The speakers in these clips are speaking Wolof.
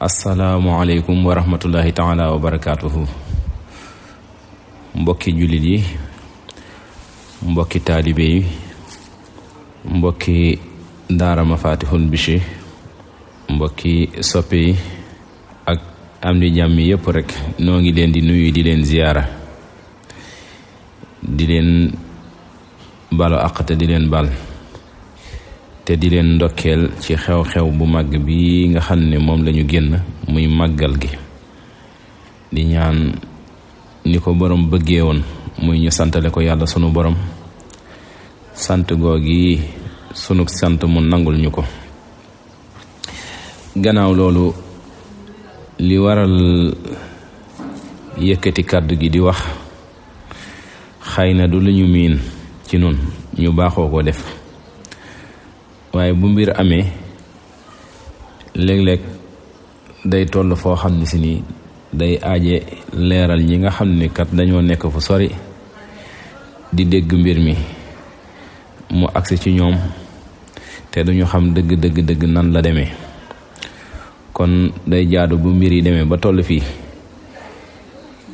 asalaamualeykum wa rahmatullahi taala wa barakaatuhu. Mbokki jullit yi, mbokki taalibe yi, mbokki daara Mafatihul Bichri, mbokki soppe yi ak am di jàmm yépp rek noo ngi leen di nuyu di leen ziyaara, di leen balu àq te di leen bal te di leen ndokkeel ci xew-xew bu màgg bi nga xam ne moom lañu génn muy màggal gi. di ñaan ni ko borom bëggee woon muy ñu santale ko yàlla sunu borom, sant googi sunu sant mu nangul ñu ko. gannaaw loolu li waral yëkkati kàddu gi di wax xëy na du lu ñu miin ci nun ñu baaxoo ko def, waaye bu mbir amee léeg-léeg day toll foo xam ne si ni day aaje leeral ñi nga xam ne kat dañoo nekk fu sori di dégg mbir mi mu agsi ci ñoom te duñu xam dëgg nan la demee. kon day jaadu bu mbir yi demee ba toll fii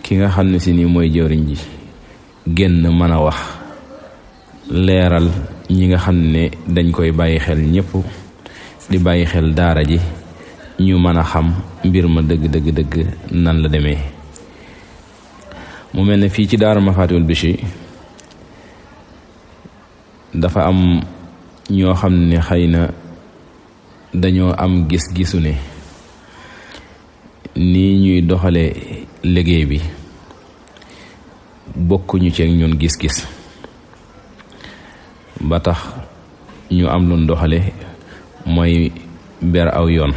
ki nga xam ne si ni mooy jëwriñ ji génn mën a wax leeral ñi nga xam ne dañ koy bàyyi xel ñëpp di bàyyi xel daara ji ñu mën a xam mbir ma dëgg nan la demee. mu mel ne fii ci daara Mafatihul Bichri dafa am ñoo xam ne xëy na dañoo am gis-gisu ne nii ñuy doxale liggéey bi bokkuñu ci ak ñun gis-gis ba tax ñu am lu doxale mooy ber aw yoon.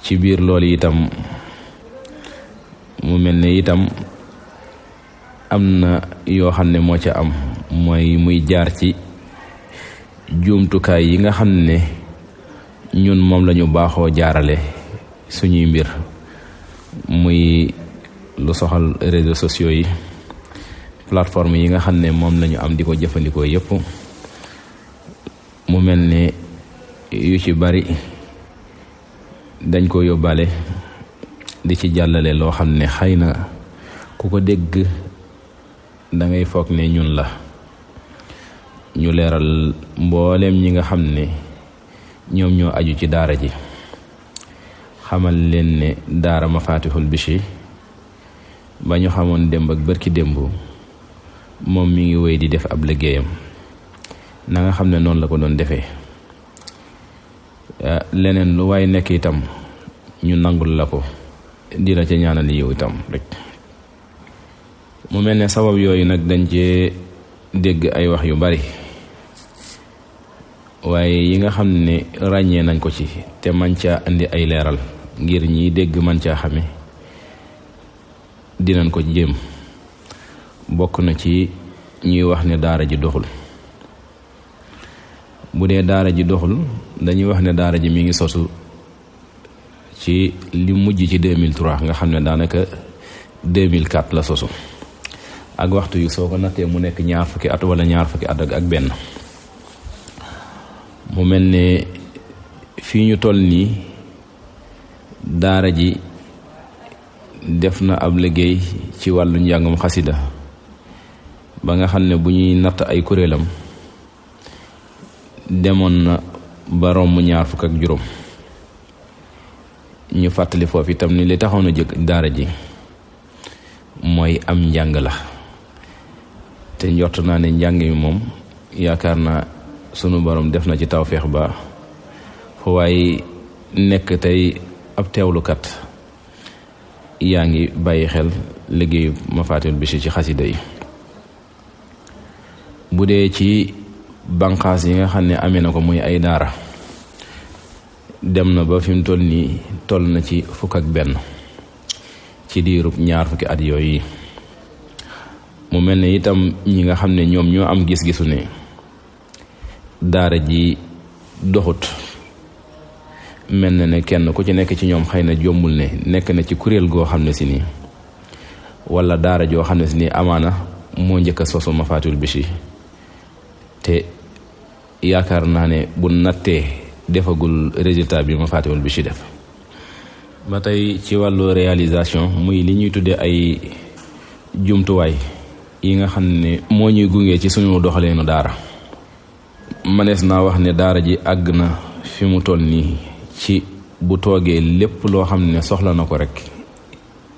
ci biir loolu itam mu mel ne itam am na yoo xam ne moo ca am mooy muy jaar ci jumtukaay yi nga xam ne ñun moom lañu baaxoo jaarale suñuy mbir, muy lu soxal réseaux sociaux yi, plateforme yi nga xam ne moom lañu am di ko jëfandikoo yépp. mu mel ne yu ci bari dañ ko yóbbaale di ci jàllale loo xam ne xëy na ku ko dégg da ngay foog ne ñun la. ñu leeral mbooleem ñi nga xam ne ñoom ñoo aju ci daara ji, xamal leen ne daara Mafatihul Bichri ba ñu xamoon démb ak bërki démb moom mi ngi wéy di def ab liggéeyam na nga xam ne noonu la ko doon defee. leneen lu waay nekk itam ñu nangul la ko, di la ca ñaanal yiw itam rek. mu mel ne sabab yooyu nag dañ cee dégg ay wax yu bari, waaye yi nga xam ne ràññee nañ ko ci te man caa indi ay leeral ngir ñiy dégg man caa xame dinañ ko jéem. bokk na ci ñuy wax ne daara ji doxul. bu dee daara ji doxul dañuy wax ne daara ji mi ngi sosu ci li mujj ci 2003 nga xam ne daanaka 2004 la sosu, ak waxtu yu soo ko nattee mu nekk ñaar fukki at wala ñaar fukki at ak benn. mu mel ne fii ñu toll nii daara ji def na ab liggéey ci wàllu njàngum xasida ba nga xam ne bu ñuy natt ay kuréelam demoon na ba romb ñaar fukk ak juróom. ñu fàttali foofu itam ni li taxoon a jëkk daara ji mooy am njàng la, te njort naa ne njàng mi moom yaakaar naa sunu borom def na ci tawféex ba fu waaye nekk tey ab teewlukat yaa ngi bàyyi xel liggéeyu Mafatihul Bichri ci xasida yi. bu dee ci banqaas yi nga xam ne amee na ko muy ay daara, dem na ba fi mu toll nii toll na ci fukk ak benn ci diirub ñaar fukki at yooyu. mu mel ne itam ñi nga xam ne ñoom ñoo am gis-gisu ne daara ji doxut, mel na ne kenn ku ci nekk ci ñoom xëy na jombul ne nekk na ci kuréel goo xam ne si nii wala daara joo xam ne si nii amaana moo njëkk a sosu Mafatihul Bichri, te yaakaar naa ne bu nattee defagul résultat bi Mafatihul Bichri def. ba tey ci wàllu réalisation muy li ñuy tuddee ay jumtuwaay yi nga xam ne moo ñuy gunge ci suñu doxaleenu daara manees naa wax ne daara ji àgg na fi mu toll nii ci bu toogee lépp loo xam ne soxla na ko rek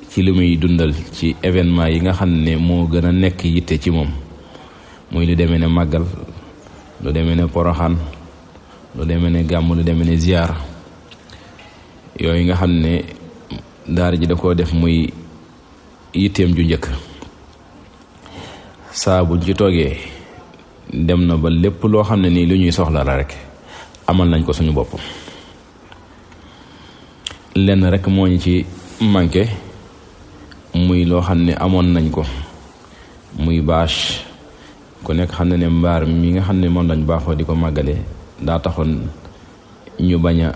ci li muy dundal ci événement yi nga xam ne moo gën a nekk yitte ci moom muy lu demee ne màggal lu demee ne poroxaan lu demee ne gàmm lu demee ne ziyaar yooyu nga xam ne daara ji da koo def muy yitteem ju njëkk saa buñ ci toogee dem na ba lépp loo xam ne nii lu ñuy soxla la rek amal nañ ko suñu bopp. lenn rek moo ñu ci manqué muy loo xam ne amoon nañ ko muy bâche ku nekk xam ne mbaar mi nga xam ne moom lañ baaxoo di ko màggale daa taxoon ñu bañ a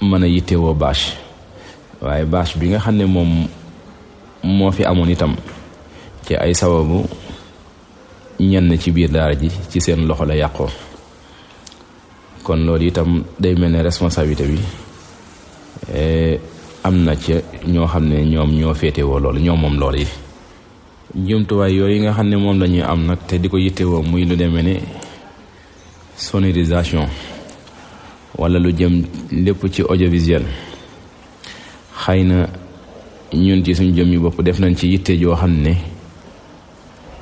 mën a yittewoo bâche waaye bâche bi nga xam ne moom moo fi amoon itam ci ay sababu ñenn ci biir daara ji ci seen loxo la yàqoo kon loolu itam day mel ne responsabilité bi am na ci ñoo xam ne ñoom ñoo féetewoo loolu ñoom moom loolu yi jumtuwaay yooyu nga xam ne moom la ñuy am nag te di ko yittewoo muy lu demee ne sonorisation wala lu jëm lépp ci audiovisuel xëy na ñun ci suñ jëm yi bopp def nañ ci yitte joo xam ne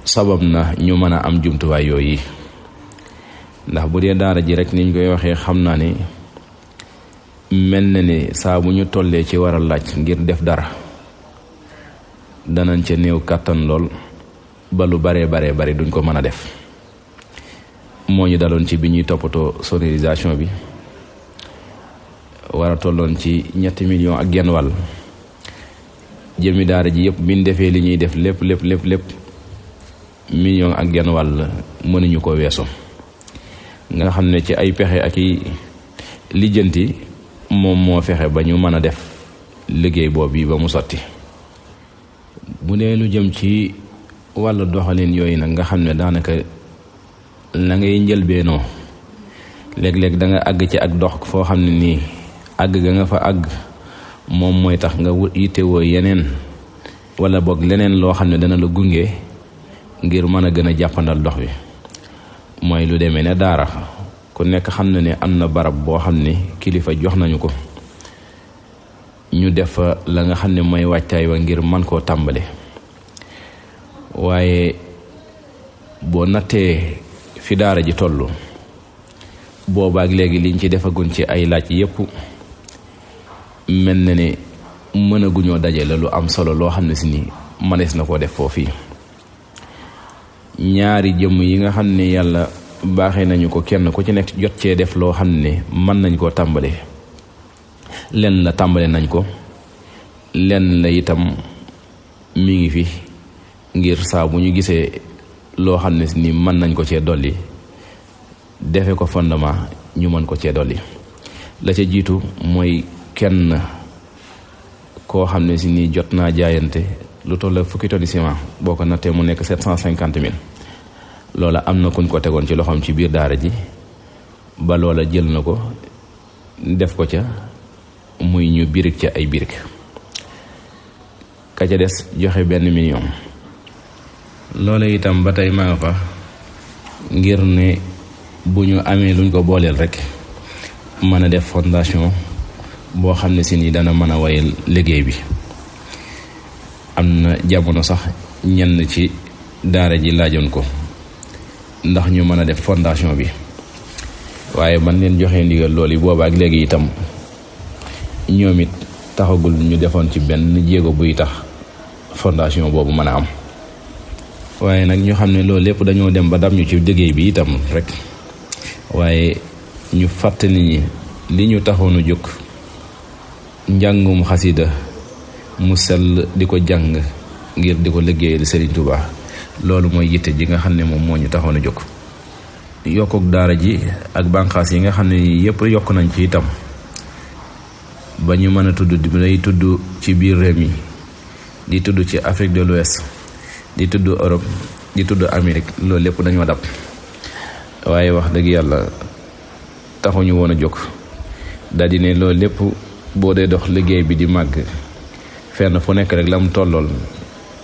sabab na ñu mën a am jumtuwaay yooyu ndax bu dee daara ji rek niñ koy waxee xam naa ne mel na ne saa bu ñu tollee ci war a laaj ngir def dara danañ ca néew kàttan lool ba lu baree bari duñ ko mën a def moo ñu daloon ci bi ñuy toppatoo sonorisation bi war a tolloon ci 3 millions ak genn wàll jëmi daara ji yëpp biñ defee li ñuy def lépp million ak genn wàll mënuñu ko weesu nga xam ne ci ay pexe ak i lijjanti moom moo fexe ba ñu mën a def liggéey boobu yi ba mu sotti. bu dee lu jëm ci wàllu doxalin yooyu nag nga xam ne daanaka la ngay njëlbeenoo léeg-léeg da nga àgg ci ak dox foo xam ne nii àgg ga nga fa àgg moom mooy tax nga yittewoo yeneen wala boog leneen loo xam ne dana la gunge ngir mën a gën a jàppandal dox bi mooy lu demee ne daara ku nekk xam na ne am na barab boo xam ne kilifa jox nañu ko ñu def fa la nga xam ne mooy wàccaay wa ngir man koo tàmbale waaye boo nattee fi daara ji toll boobaak léegi liñ ci defagun ci ay laaj yépp mel na ne mën a guñoo dajale lu am solo loo xam ne si ni mënees na koo def foofii ñaari jëmm yi nga xam ne yàlla baaxee nañu ko kenn ku ci nekk jot cee def loo xam ne mën nañ koo tàmbale lenn la tàmbale nañ ko lenn la itam mi ngi fi ngir saa bu ñu gisee loo xam ne si ni mën nañ ko cee dolli defe ko fondement ñu mën ko cee dolli la ca jiitu mooy kenn koo xam ne si ni jot naa jaayante lu toll fukki tonni ciment boo ko nattee mu nekk 750 000 loola am na kuñ ko tegoon ci loxoom ci biir daara ji ba loola jël na ko def ko ca muy ñu birig ca ay birig ka ca des joxe 1 million loola itam ba tey maa nga fa ngir ne bu ñu amee luñ ko booleel rek mën a def fondation boo xam ne si ni dana mën a wayal liggéey bi am na jamono sax ñenn ci daara ji laajoon ko ndax ñu mën a def fondation bi waaye man leen joxee ndigal loolu yi booba ak léegi itam ñoom it taxagul ñu defoon ci benn jéego buy tax fondation boobu mën a am waaye nag ñu xam ne loolu lépp dañoo dem ba dam ñu ci liggéey bi itam rek waaye ñu fàttali ñi li ñu taxoon a jóg njàngum xasida mu sell di ko jàng ngir di ko liggéeyal Serigne Touba loolu mooy yitte ji nga xam ne moom moo ñu taxoon a jóg yokkuk daara ji ak bànqaas yi nga xam ne yëpp yokk nañ ci itam ba ñu mën a tudd di lay tudd ci biir réew mi di tudd ci Afrique de l'Ouest di tudd Europe di tudd Amérique loolu lépp dañoo dab waaye wax dëgg yàlla taxuñu woon a jóg daldi ne loolu lépp boo dee dox liggéey bi di màgg fenn fu nekk rek la mu tollool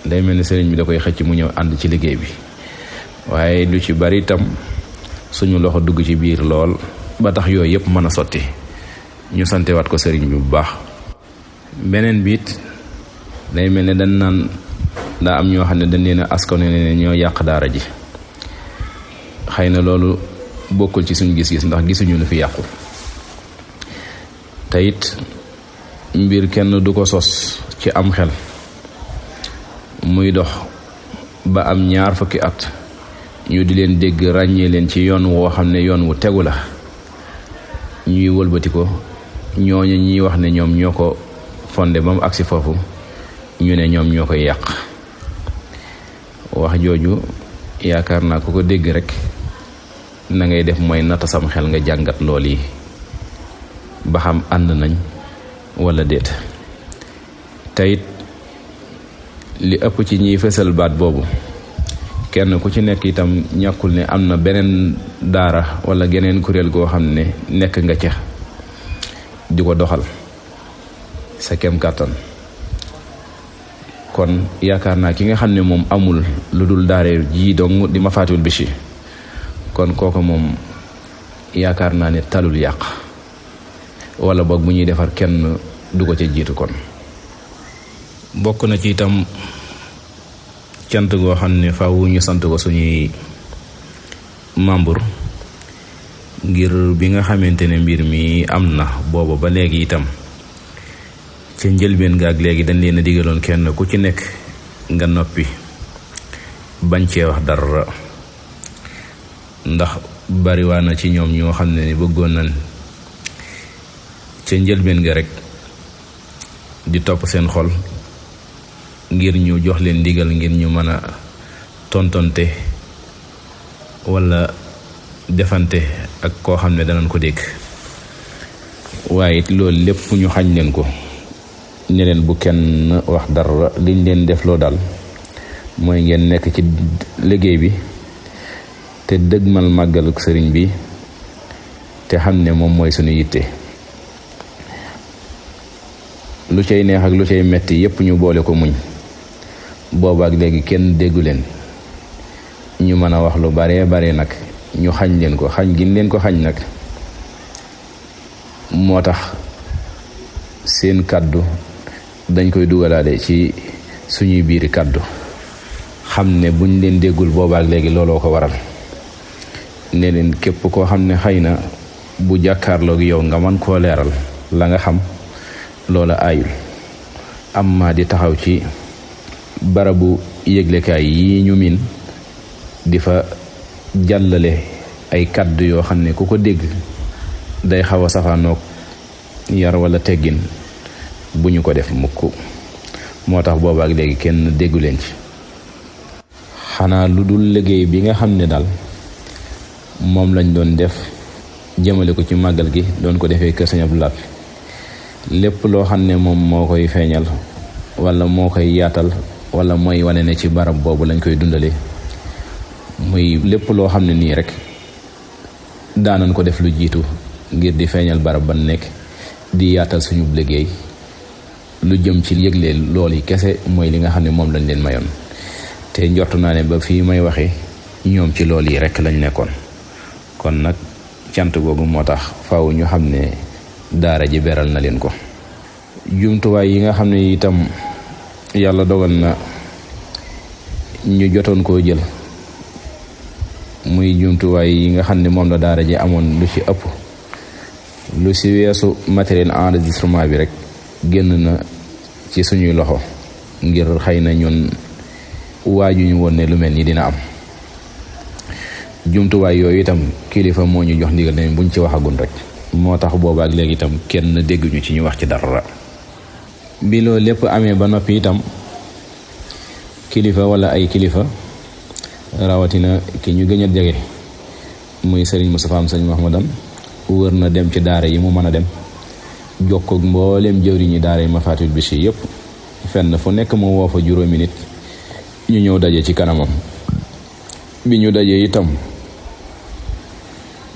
day mel ni sëriñ bi da koy xëcc mu ñëw ànd ci liggéey bi, waaye lu ci bari itam suñu loxo dugg ci biir lool ba tax yooyu yëpp mën a sotti. ñu santewaat ko sëriñ bi bu baax. beneen biit day mel ne dañ naan daa am ñoo xam ne dañ leen a askane ne ñoo yàq daara ji. xëy na loolu bokkul ci suñu gis-gis ndax gisuñu lu fi yàqu. te it mbir kenn du ko sos ci am xel muy dox ba am 20 fukki at ñu di leen dégg ràññee leen ci yoon woo xam ne yoon wu tegu la, ñuy wëlbati ko ñooñu ñuy wax ne ñoom ñoo ko fondé ba mu agsi foofu ñu ne ñoom ñoo koy yàq. wax jooju yaakaar naa ku ko dégg rek na ngay def mooy nata sam xel nga jàngat lool yi ba xam ànd nañ wala déet. teyit li ëpp ci ñiy fësal baat boobu kenn ku ci nekk itam ñàkkul ne am na beneen daara wala geneen kuréel goo xam ne nekk nga ca di ko doxal sa kem kàttan. kon yaakaar naa ki nga xam ne moom amul lu dul daare ji dong di Mafatihul Bichri kon kooku moom yaakaar naa ne talul yàq, wala boog bu ñuy defar kenn du ko ca jiitu. kon bokk na ci itam cant goo xam ne faaw ñu sant ko suñuy membre ngir bi nga xamante ne mbir mi am na booba ba léegi itam ca njëlbeen ga ak léegi dañ leen a digaloon kenn ku ci nekk nga noppi bañ cee wax dara, ndax bariwaa na ci ñoom ñoo xam ne ni bëggoon nañ ca njëlbeen ga rek di topp seen xol ngir ñu jox leen ndigal ngir ñu mën a tontonte wala defante ak koo xam ne danañ ko dégg. waaye it loolu lépp ñu xañ leen ko ne leen bu kenn wax dara, liñ leen def loo daal mooy ngeen nekk ci liggéey bi te dëgmal màggaluk sëriñ bi te xam ne moom mooy suñu yitte. lu cay neex ak lu cay metti yépp ñu boole ko muñ. boobaak léegi kenn déggu leen ñu mën a wax lu bare nag ñu xañ leen ko. xañ gi leen ko xañ nag moo tax seen kàddu dañ koy dugalaale ci suñuy biiri kàddu, xam ne buñ leen déggul boobaak léegi looloo ko waral. ne leen képp koo xam ne xëy na bu jàkkaarloog yow nga mën koo leeral la nga xam loola aayul. am maa di taxaw ci barabu yëglekaay yi ñu miin di fa jàllale ay kàddu yoo xam ne ku ko dégg day xaw a safaanoog yar wala teggin, bu ñu ko def mukk. moo tax boobaak léegi kenn déggu leen ci, xanaa lu dul liggéey bi nga xam ne daal moom lañ doon def jëmale ko ci màggal gi, doon ko defee kër Sëñ Abdou Lahad. lépp loo xam ne moom moo koy feeñal wala moo koy yaatal wala mooy wane ne ci barab boobu lañ koy dundale, muy lépp loo xam ne nii rek daanañ ko def lu jiitu ngir di feeñal barab ban nekk, di yaatal suñu liggéey. lu jëm ci yëgle lool yi kese mooy li nga xam ne moom lañ leen mayoon, te njortu naa ne ba fii may waxe ñoom ci lool yi rek lañ nekkoon. kon nag cant googu moo tax faaw ñu xam ne daara ji beral na leen ko. jumtuwaay yi nga xam ne itam yàlla dogal na ñu jotoon koo jël, muy jumtuwaay yi nga xam ne moom la daara ji amoon, lu ci ëpp lu ci weesu matériel enregistrement bi rek génn na ci suñuy loxo, ngir xëy na ñun waajuñu woon ne lu mel ni dina am. jumtuwaay yooyu itam kilifa moo ñu jox ndigal ne buñ ci waxagun rek, moo tax boobaak léegi itam kenn dégguñu ci ñu wax ci dara. bi loolu lépp amee ba noppi itam kilifa wala ay kilifa rawatina ki ñu gën a jege muy Serigne Moustapha am Serigne Mahmadan wër na dem ci daara yi mu mën a dem, jokkoog mbooleem jëwriñi daara yi Mafatihul Bichri yëpp, fenn fu nekk mu woo fa juróomi nit ñu ñëw daje ci kanamam. bi ñu dajee itam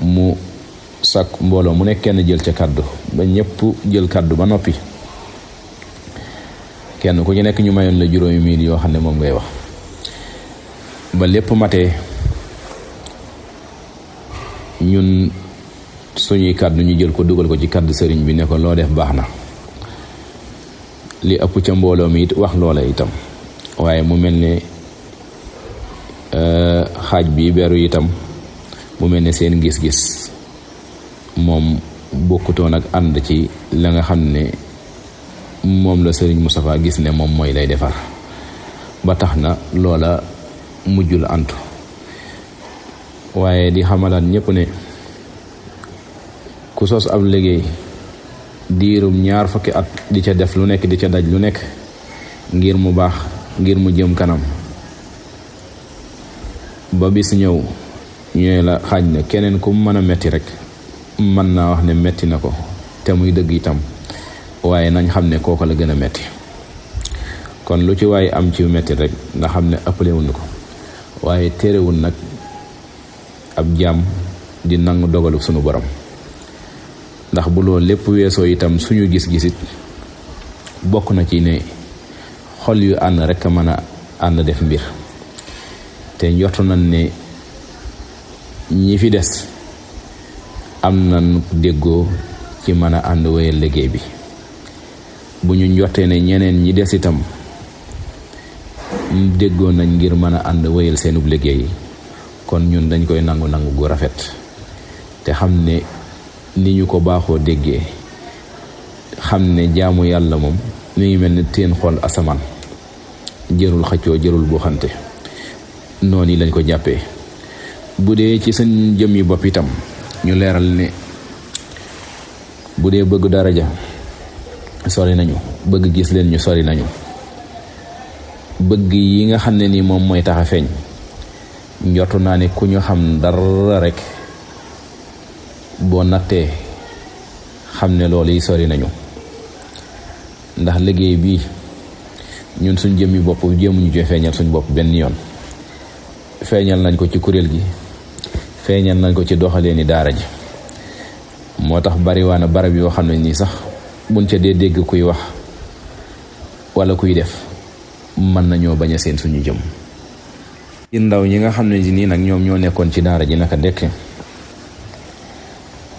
mu sàkk mbooloo mu nekk kenn jël ca kàddu ba ñëpp jël kàddu ba noppi kenn ku ci nekk ñu mayoon la juróomi minute yoo xam ne moom ngay wax ba lépp matee ñun suñuy kàddu ñu jël ko dugal ko ci kàddu sëriñ bi ne ko loo def baax na. li ëpp ca mbooloo mi it wax loola itam waaye mu mel ne xaaj bi beru itam mu mel ne seen gis-gis moom bokkutoon ak ànd ci la nga xam ne moom la sëriñ Moustapha gis ne moom mooy lay defar ba tax na loola mujjul antu waaye di xamalaat ñëpp ne ku sos ab liggéey diirum 20 fukki at di ca def lu nekk di ca daj lu nekk ngir mu baax ngir mu jëm kanam ba bis ñëw ñooy la xaaj na keneen ku mën a metti rek mën naa wax ne metti na ko te muy dëgg itam waaye nañ xam ne kooku la gën a metti kon lu ci waaye am ci metti rek nga xam ne ëppale wuñ ko waaye téerewul nag ab jaam di nangu dogalu sunu borom ndax bu loolu lépp weesoo itam suñu gis-gisit bokk na ci ne xol yu ànd rek a mën a ànd def mbir te njortu nañ ne ñi fi des am nañ déggoo ci mën a ànd wéyal liggéey bi bu ñu njortee ne ñeneen ñi des itam déggoo nañ ngir mën a ànd wéyal seenub liggéey kon ñun dañ koy nangu gu rafet te xam ne ni ñu ko baaxoo déggee xam ne jaamu yàlla moom mi ngi mel ni teen xool asamaan jërul xëccoo jërul bu xante noonu yi lañ ko jàppee bu dee ci seen jëmmi bopp itam ñu leeral ne bu dee bëgg daraja sori nañu bëgg gis leen ñu sori nañu bëgg yi nga xam ne ni moom mooy tax a feeñ njortu naa ne ku ñu xam dara rek boo nattee xam ne loolu yi sori nañu ndax liggéey bi ñun suñ jëmmi bopp jéemuñu ci feeñal suñ bopp benn yoon feeñal nañ ko ci kuréel gi feeñal nañ ko ci doxalee ni daara ji moo tax bariwaana barab yoo xam ne nii sax buñ ca dee dégg kuy wax wala kuy def mën nañoo bañ a seen suñu jëm ci ndaw ñi nga xam ne si nii nag ñoom ñoo nekkoon ci daara ji naka dekk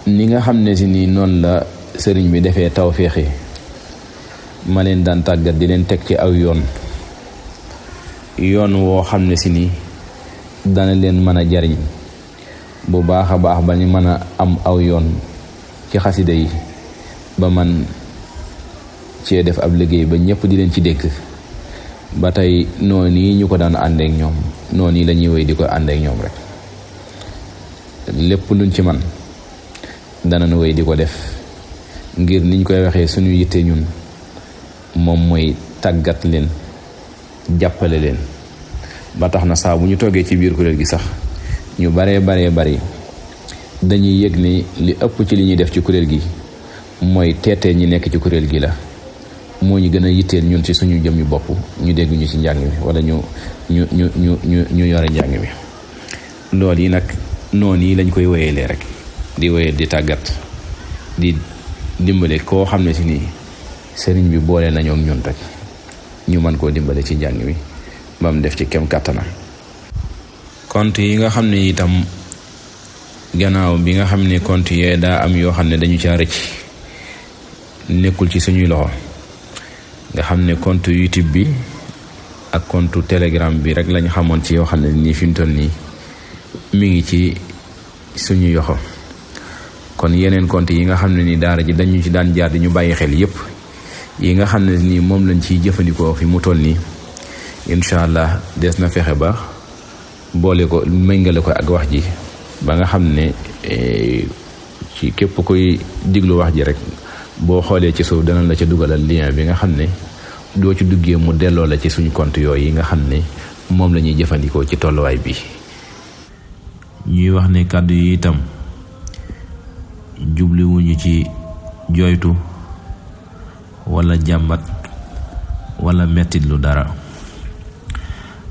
ni nga xam ne si nii noonu la sëriñ bi defee tawféexi ma leen daan tàggat di leen teg ci aw yoon woo xam ne si nii dana leen mën a jariñ bu baax a baax ba ñu mën a am aw yoon ci xasida yi ba man cee def ab liggéey ba ñëpp di leen ci dégg ba tey noonu yi ñu ko daan àndeek ñoom noonu yi la ñuy wéy di ko àndeek ñoom rek lépp luñ ci man danañ wéy di ko def ngir niñ koy waxee suñu yitte ñun moom mooy tàggat leen jàppale leen ba tax na saa bu ñu toggee ci biir kuréel gi sax ñu baree bari dañuy yëg ni li ëpp ci li ñuy def ci kuréel gi mooy teetee ñi nekk ci kuréel gi la moo ñu gën a yitteel ñun ci suñu jëmmi bopp ñu dégg ñu ci njàng mi wala ñu yore njàng mi loolu yi nag noonu yi lañ koy wéyalee rek di wéyal di tàggat di dimbale koo xam ne si nii sëriñ bi boole nañoo ak ñun rek ñu mën koo dimbale ci njàng mi ba mu def ci kem kàttanam. compte yi nga xam ne itam gannaaw bi nga xam ne compte yee daa am yoo xam ne dañu caa rëcc nekkul ci suñuy loxo nga xam ne compte YouTube bi ak compte Telegram bi rek lañu xamoon ci yoo xam ne nii fi mu toll nii mi ngi ci suñu yoxo kon yeneen compte yi nga xam ne ni daara ji dañu ci daan jaar di ñu bàyyi xel yépp yi nga xam ne nii moom lañ ciy jëfandikoo fi mu toll nii incha allah des na fexe ba boole ko méngale ko ak wax ji ba nga xam ne ci képp koy diglu wax ji rek boo xoolee ci suuf dana la ca dugalal lien bi nga xam ne doo ci duggee mu delloo la ci suñu compte yooyu yi nga xam ne moom la ñuy jëfandikoo ci tolluwaay bi. ñuy wax ne kàddu yi itam jubliwuñu ci jooytu wala jàmbat wala mettit lu dara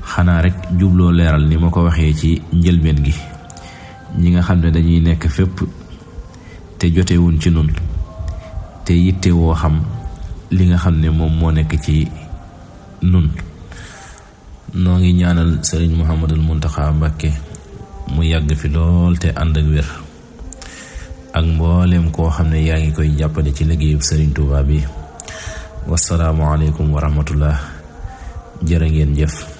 xanaa rek jubloo leeral ni ma ko waxee ci njëlbeen gi ñi nga xam ne dañuy nekk fépp te jotewuñ ci nun te yitte woo xam li nga xam ne moom moo nekk ci nun. noo ngi ñaanal sëriñ Muhammadul Muntaxa Mbàkke mu yàgg fi lool te ànd ak wér ak mbooleem koo xam ne yaa ngi koy jàppale ci liggéeyub sëriñ Tuubaa bi. wassalaamu aleykum wa rahmatullah. jërë ngeen jëf.